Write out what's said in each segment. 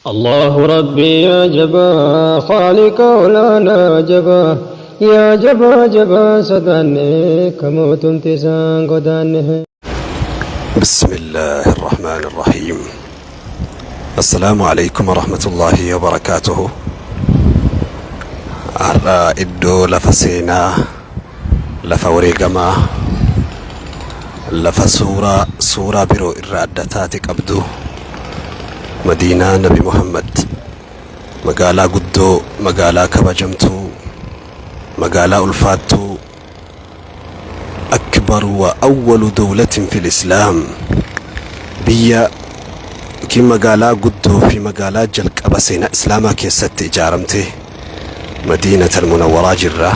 Allahu Rabbii yaa jabaa Khaaliqa olaanaa jabaa yaa jabaa jabaa sodaanne ka mootumti isaan godaanne. بسم الله الرحمن الرحيم السلام عليكم ورحمة الله وبركاته. Har'a iddoo lafa seenaa, lafa wareegamaa, lafa suuraa suuraa biroo irra adda taate qabdu, Madiinaa Nabi Muhammad, magaalaa guddoo, magaalaa kabajamtuu, magaalaa ulfaattuu, akbaru wa awwalu dawlatin fil islaam, biyya yookiin magaalaa guddoo fi magaalaa jalqaba seenaa islaamaa keessatti ijaaramte, Madiinatal Munawwaraa jirra.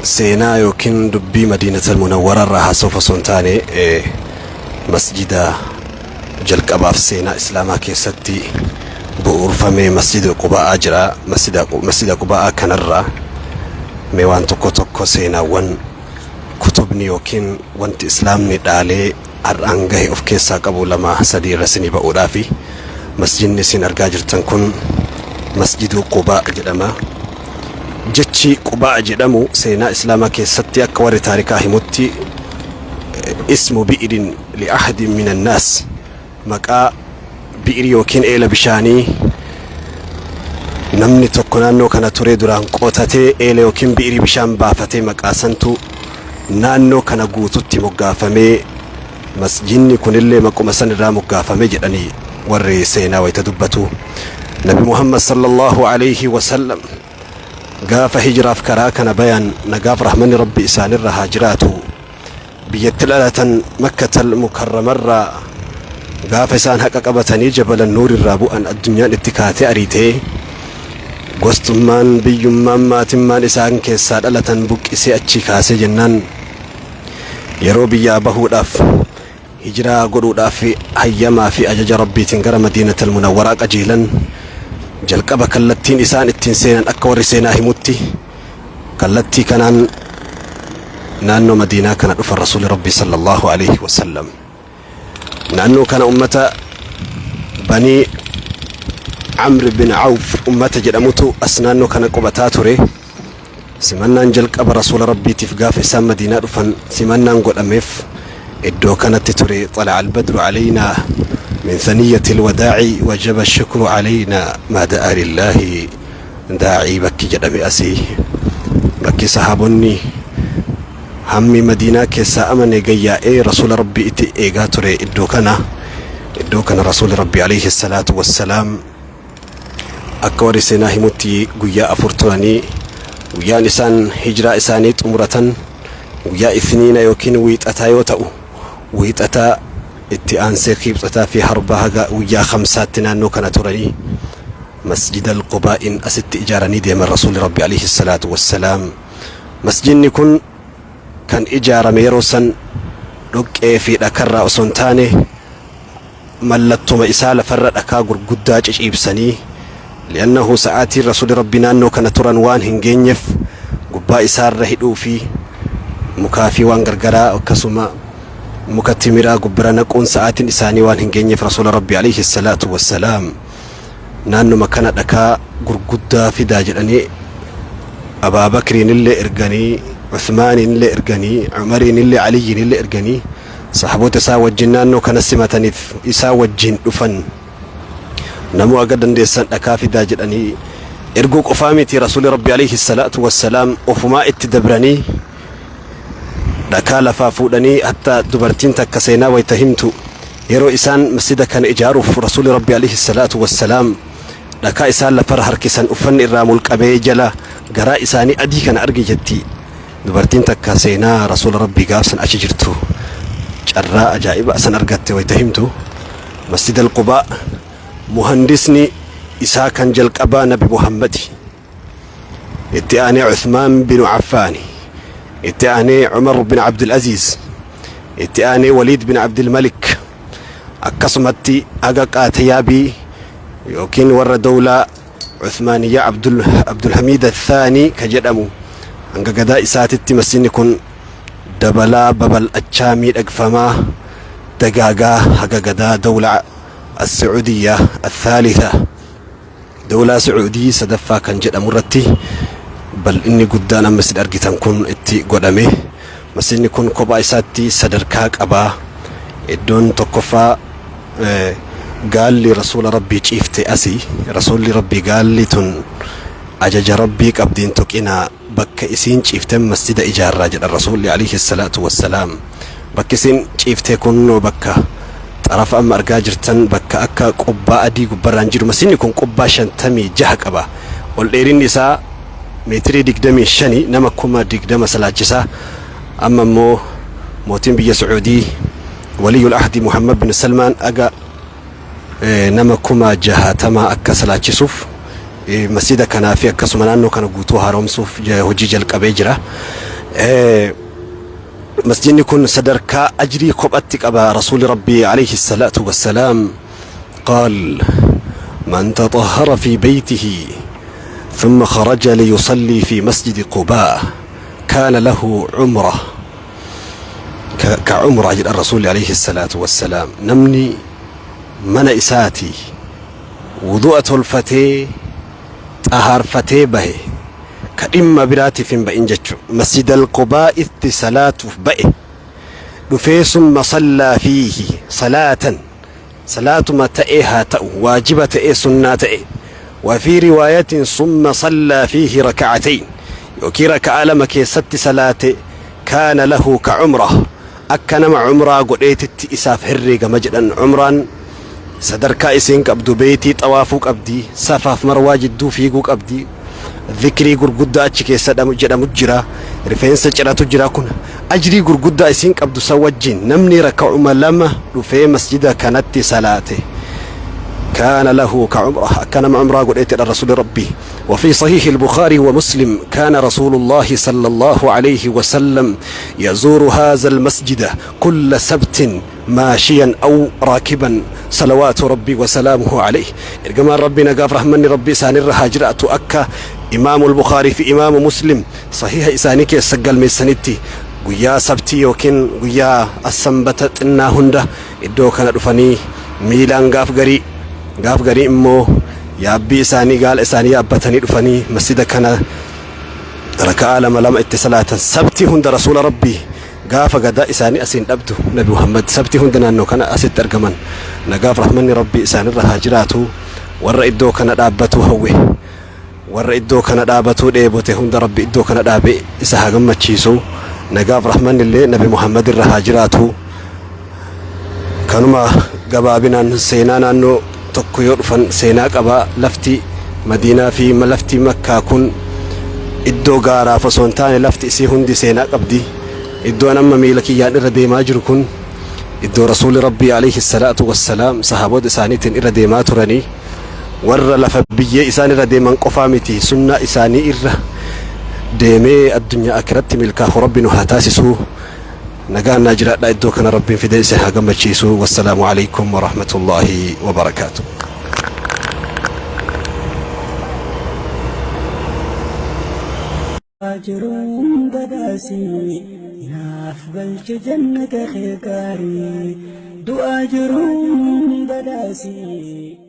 Seenaa yookiin dubbii Madiinatal Munawwaraa irraa haasawuuf osoo hin taane, masjida jalqabaaf seenaa islaamaa keessatti bu'uurfame Masjida Qubaa'aa jira. Masjida Qubaa'aa kanarraa mee waan tokko tokko, seenaawwan kutubni yookiin wanti islaamni dhaalee har'aan gahe of keessaa qabu lama sadii irra isinii ba'uudhaafi. Masjidni isin argaa jirtan kun Masjidu Qubaa jedhama. Jechi Qubaa jedhamu seenaa islaamaa keessatti akka warri taarikaa himutti ismu bi'irin li ahadin min annaas, maqaa bi'iri yookiin eela bishaanii namni tokko naannoo kana turee duraan qotatee eela yookiin bi'irii bishaan baafatee, maqaa santu naannoo kana guututti moggaafamee, masjidni kunillee maquma san irraa moggaafame jedhanii warri seenaa wayita dubbatu. Nabi Muhammad sallallahu alayhi wasallam gaafa hijiraaf karaa kana bayan, nagaaf rahmanni Rabbi isaanirra haa jiraatu, biyyatti dhalatan Makkatal Mukarramarraa gaafa isaan haqa qabatanii Jabalan Nuurirraa bu'an, addunyaan itti kaatee ariitee, gostummaan, biyyummaan, maatimmaan isaan keessaa dhalatan buqqisee achii kaasee jennaan, yeroo biyyaa bahuudhaaf, hijiraa godhuudhaaf, hayyamaa fi ajaja Rabbiitiin gara Madiinatal Munawwaraa qajeelan, jalqaba kallattiin isaan ittiin seenan, akka warri seenaa himutti, kallattii kanaan naannoo Madiinaa kana dhufan. Rasuuli Rabbii sallallahu alaihi wasallam naannoo kana ummata Banii Amr bin Awf ummata jedhamutu as naannoo kana qubataa ture. Simannaan jalqaba Rasuula Rabbiitiif gaafa isaan Madiinaa dhufan simannaan godhameef iddoo kanatti ture. Xala'a albadru alaynaa min thaniyyati alwadaa'i, wajaba shukru alaynaa maa da'a lillaahi daa'ii. Bakki jedhame asii, bakki sahaabonni hammi Madiinaa keessaa amane gayyaa'ee Rasuula Rabbii itti eegaa ture iddoo kana. Iddoo kana Rasuuli Rabbii alayhi salaatu wassalaam akka warri seenaa himutti guyyaa 4 turanii, guyyaan isaan hijiraa isaanii xumuratan guyyaa Ithniina yookiin Wiixataa yoo ta'u, Wiixataa itti aansee Kiibxataa fi Harbaa haga guyyaa Khamsaatti naannoo kana turanii, Masjida Alqubaa'in asitti ijaaranii deeman Rasuuli Rabbi alayhi salaatu wassalaam. Masjidni kun kan ijaarame yeroo san dhoqqee fi dhakarraa osoo hin taane, mallattoma isaa lafarra dhakaa gurguddaa ciciibsanii, li'annahu sa'aatiin Rasuuli Rabbi naannoo kana turan waan hin geenyeef, gubbaa isaarra hidhuu fi mukaa fi waan gargaraa, akkasuma muka timiraa gubbara naquun sa'aatiin isaanii waan hin geenyeef, Rasuula Rabbi alayhi salaatu wassalaam naannoma kana dhakaa gurguddaa fidaa jedhanii Abaa Bakriinillee erganii, Uthmaaniinillee erganii, Umariinillee, Aliyyiinillee erganii, sahaboota isaa wajjin naannoo kana simataniif isaa wajjin dhufan. Namuu aga dandeessan dhakaa fidaa jedhanii erguu qofaa miti, Rasuuli Rabbi alayhi salaatu wassalaam ofumaa itti dabranii dhakaa lafaa fuudhanii. Hatta dubartiin takka seenaa wayta himtu, yeroo isaan masjida kana ijaaruuf Rasuuli Rabbi alayhi salaatu wassalaam dhakaa isaan lafarra harkisan, uffanni irraa mulqamee jala garaa isaanii adii kana arge jetti dubartiin takka. Seenaa Rasuula Rabbii gaafsan achi jirtu, carraa ajaa'iba san argatte wayta himtu. Masjid al-Qubaa muhandisni isaa kan jalqabaa Nabi Muhammadi, itti aanee Uthmaan bin Affaani, itti aanee Umar bin Abdul Aziz, itti aanee Waliid bin Abdul Malik, akkasumatti haga qaatayaabii yookiin warra dawlaa Uthmaaniyyaa Abdulhamiid Athaanii ka jedhamu hanga gadaa isaatitti masjidni kun dabalaa, babal'achaa, miidhagfamaa, dagaagaa haga gadaa dawlaa As-Su'udiyyaa Athaalitha Dawlaa Su'uudii sadaffaa kan jedhamu irratti bal'inni guddaan amma isin argitan kun itti godhame. Masjidni kun kophaa isaatti sadarkaa qaba. Iddoon tokkoffaa gaalli Rasuula Rabbii ciifte asi. Rasuulli Rabbii gaalli tun ajaja Rabbii qabdi hin tuqinaa bakka isiin ciiften masjida ijaarraa jedhan Rasuulli alayhi salaatu wassalaam. Bakki isiin ciiftee kunnoo bakka xarafa amma argaa jirtan bakka akka qubbaa adii gubbarraan jiru. Masjidni kun qubbaa 56 qaba. Ol dheerinni isaa meetirii 25 nama 20,000 salaachisa. Amma immoo mootiin biyya Su'uudii Waliyyul Ahdi Muhammad bin Salmaan aga nama 60,000 akka salaachisuuf masjida kanaa fi akkasuma naannoo kana guutuu haaromsuuf hojii jalqabee jira. Masjidni kun sadarkaa ajrii kophatti qaba. Rasuuli Rabbii alayhi salaatu wassalaam qaal man taxahhara fi beytihi thumma kharaja liyusallii fi masjidi Qubaa kaana lahu umra ka umraa jedhan Rasuulli alayhi salaatu wassalaam. Namni mana isaatii wudu'a tolfatee xahaarfatee bahe ka dhimma biraatiif hin ba'in jechu masjidal qubaa'itti salaatuuf ba'e dhufee summa sallaa fiihi salaatan salaatuma ta'ee haa ta'u waajiba ta'ee sunnaa ta'e wa fii riwaayatin summa sallaa fiihi raka'atayn yookiin raka'aa lama keessatti salaate kaana lahu ka umrah akka nama umraa godheetitti isaaf herreegama jedhan. Umraan sadarkaa isiin qabdu beeytii xawaafuu qabdi, safaaf marwaa jidduu fiiguu qabdi, zikrii gurguddaa achi keessa jedhamu jira, rifeensa ciratu jira. Kun ajrii gurguddaa isiin qabdu san wajjin namni raka'uma lama dhufee masjida kanatti salaate kaana lahu ka umrah akka nama umraa godheetidha rasuuli rabbii. وفي صحيح البخاري ومسلم كان رسول الله صلى الله عليه وسلم يزور هذا المسجد كل سبت ماشيا أو راكبا صلوات ربي وسلامه عليه. Ergamaan Rabbii nagaaf rahmanni Rabbii isaanirra haa jiraatu akka Imaamu Bukhaarii fi Imaamu Muslim sahiha isaanii keessa galmeessanitti guyyaa sabtii yookiin guyyaa assanbata xinnaa hunda iddoo kana dhufanii miilaan gaaf garii gaaf garii immoo yaabbii isaanii gaala isaanii yaabbatanii dhufanii masjida kana raka'aa lama lama itti salaatan. Sabtii hunda rasuula Rabbii gaafa gadaa isaanii asiin dhabdu Nabi Muhammad sabtii hunda naannoo kana asitti argaman. Nagaaf rahmanni Rabbii isaanirra haa jiraatu. Warra iddoo kana dhaabbatuu hawwe, warra iddoo kana dhaabatuu dheebote hunda Rabbi iddoo kana dhaabe isa haa gammachiisu. Nagaaf rahmanni illee Nabi Muhammad irra haa jiraatu. Kanuma gabaabinaan seenaa naannoo tokko yoo dhufan seenaa qaba. Lafti Madiinaa fi lafti Makkaa kun iddoo gaaraaf osoo hin taane lafti isii hundi seenaa qabdi. Iddoon amma miila kiyyaan irra deemaa jiru kun iddoo Rasuulli Rabbii alayhi salaatu wassalaam sahaabota isaaniitiin irra deemaa turanii. Warra lafa biyyee isaan irra deeman qofaa miti sunnaa isaanii irra deemee addunyaa akiratti milkaahu Rabbi nu haa taasisu. Nagaan naa jiraadhaa iddoo kana Rabbiin fidee isin haa gammachiisu. Wassalaamu alaikum warahmatullaahi wabarakaatu. Jiruun badhaasii naaf galche jannata kee gaarii du'aa jiruun badhaasii.